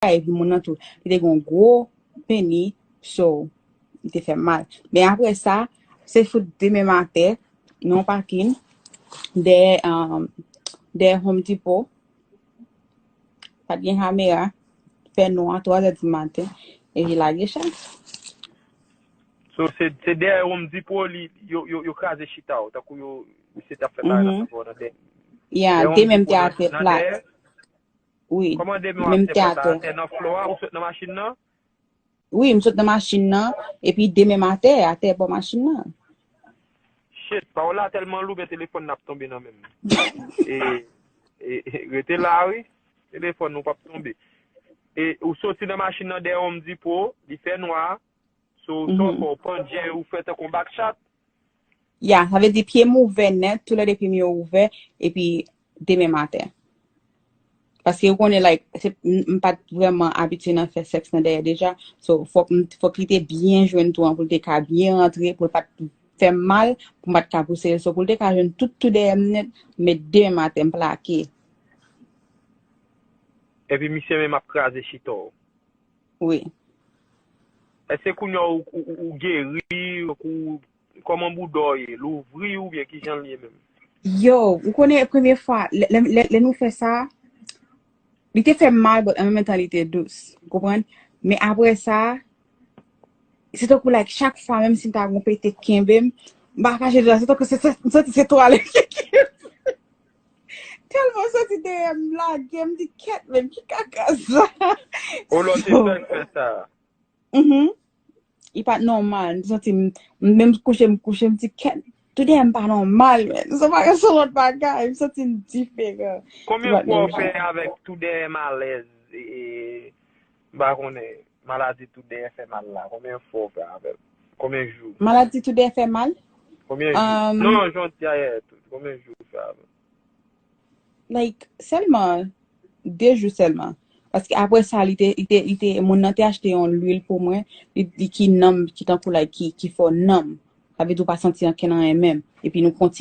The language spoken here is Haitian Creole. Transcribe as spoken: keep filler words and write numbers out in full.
epi moun nan tou, li te gen yon gwo peni, so, li te fè m mal. Men apre sa, se fout demen maten, nan yon pakin, dèyè, um, dèyè Home Depot, pa t gen kamera, fè nwa, twa zè di maten, epi lage chay. So, se, se dèyè Home Depot, li, yo, yo, yo kraze chita w, tankou yo, misye t ap fè bagay la, mhm, nan dèyè. Ya, demen m te atè plat. Wi, kòman demen w ap te fè sa? Atè nan flò a, ou sot nan machin nan? Wi, m sot nan machin nan, epi demen m atè, atè bò machin nan. Shit, pawòl la tèlman lou, men telefòn nan ap tonbe nan men m. E, e, e, rete la, wi. Telefòn ou p ap tonbe. E ou soti nan machin nan dèyè Home Depot, li fè nwa, so, sa w fè, ou pandje, ou fè tankou yon backshot? Ya, sa vle di pye m ouvè nèt, toulède pye m yo ouvè, epi demen m atè. Paske ou konnen, like, se, m, m pa t vrèman abitye nan fè sèks nan dèyè deja. So, fòk m, fòk li te byen jwenn tou an pou l te ka byen rantre, pou l pa t fè m mal, pou m pa t ka pouse l. So, pou l te ka jwenn tout tou dèyè m nèt, m met demen m atè, m plake. Epi misye menm ap kraze chita w. Wi. Èske kounye a ou, ou, ou, ou geri, ou, kòman bouda w ye? Louvri oubyen kijan l ye menm? Yo, ou konnen premye fwa, lè, lè, lè, lè nou fè sa, li te fè m mal, but an menm tan li te dous. Ou konprann? Men apre sa, se tankou, like, chak fwa, menm si m ta gon pete kenbe m, m pa kache di w, se tankou se, se, m santi se twalèt ki kenbe m. Tèlman m santi dèyè m lage, m di, "Kèt, men ki kaka sa?" O lò se sèl k fè sa. Mhm. Li pa t nòmal. M santi m, m menm kouche, m kouche, m di, "Kèt, tou dèyè m pa nòmal, men." Se pa, se lòt bagay, m santi m diferan. Konbyen fwa w fè avèk tou dèyè malèz? E, e, m pa konnen, maladi tou dèyè fè mal la. Konbyen fwa w fè avè l? Konbyen jou? Maladi tou dèyè fè mal? Konbyen jou? Non, jodi a yè tou. Konbyen jou w fè avè l? Like, sèlman de jou sèlman. Paske apre sa, li te, li te, li te, moun nan te achte yon lwil pou mwen, li, li ki nanm, ki tankou, like, ki, ki fè w nanm. Sa vle di w pa santi ankenn anyen menm. Epi nou kontinye